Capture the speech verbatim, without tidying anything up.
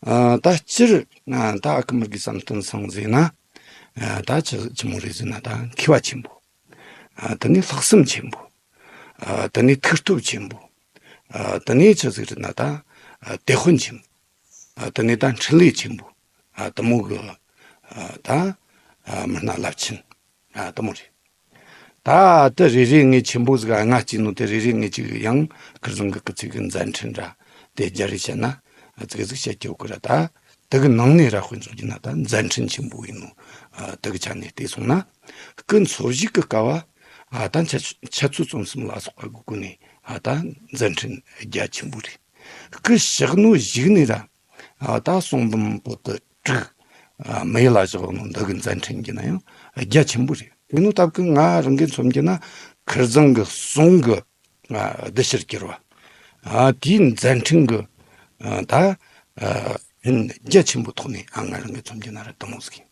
ཨ། ད་སྤྱིར་ཨ། ད་ཨ་ཁུ་མི་དགེ་བསམ་གཏན་སང་ཟེར་ན། ཨ། ད་ཆི་ཆི་མོ་རེད་ཟེར་ན། ད་མཁས་པ་ཆེན་པོ། ཨ། དེ་ནས་ལྷག་བསམ་ཆེན་པོ། ཨ། དེ་ནས་ཐུགས་སྟོབས་ཆེན་པོ། ཨ། དེ་ནས་ཆི་ཟིག་རེད་ན། ད་ཨ། དེད་དཔོན་ཆེན་པོ། ཨ། དེ་ནས་ད་འཕྲིན་ལས་ཆེན་པོ། ཨ། དེ་མོ་གི། ཨ། ད་ཨ། མི་སྣ་རླབས་ཆེན། ཨ། དེ་མོ་རེད། ད་དེ་རེ་རེ་ངས་ཆེན་པོ་ཟིག་ཨ་ང་བརྩིས་ནོ་དེ་རེ་རེ་ངས་ཅིག་ཡང་ཁིར་ཚང་གི་སྐུ་ཚེ་གི་མཛད་འཕྲིན་ར་དེ་རྒྱ་རེ་བཤད་ན་ཨ་ཙིག་ཟིག་བཤད་རྒྱུ་གི་ར། ད་དེ་གི་ནང་ནས་ར་དཔེ་མཚོན་རྒྱུ་ན་ད་མཛད་འཕྲིན་ཆེན་པོ་ཡིན་ནོ། ཨ། དེ་གི་ཆ་ནས་བལྟས་སོང་ན། སྐུ་འཚོ་བཞུགས་གི་སྐབས་བ། ཨ། ད་འཆད་འཆད་རྩོད་རྩོམ་གསུམ་ལ་སོགས་པ་གི་སྒོ་ནས། ཨ། ད་མཛད་འཕྲིན་རྒྱ་ཆེན་པོ་རེད། སྐུ་གཤེགས་ནོ་གཞུག་ནས་ར། ཨ། ད་གསུང་འབུམ་པོ་ཏི་དྲུག་ཨ། མི་ཡུལ་ལ་བཞག་ནོ་འདི་གི་མཛད་འཕྲིན་གྱི་ན་ཡང་རྒྱ་ཆེན་པོ་རེད། དེ་ནོ་སྟབས་ཀྱིས་ང་རང་གི་མཚོན་རྒྱུ་ན་ཁིར་ཚང་གི་གསུང་གི། ཨ། གདུལ་ཕྱིར་གྱུར་བ། ཨ། དེའི་མཛད་འཕྲིན་གྱི། ཨ། ད་ཨ། རྒྱ་ཆེན་པོ་ཐོག་ནས། ཨ། ང་རང་གི་མཚོན་རྒྱུ་ན་ར་དེ་མོ་ཟིག་ཡིན།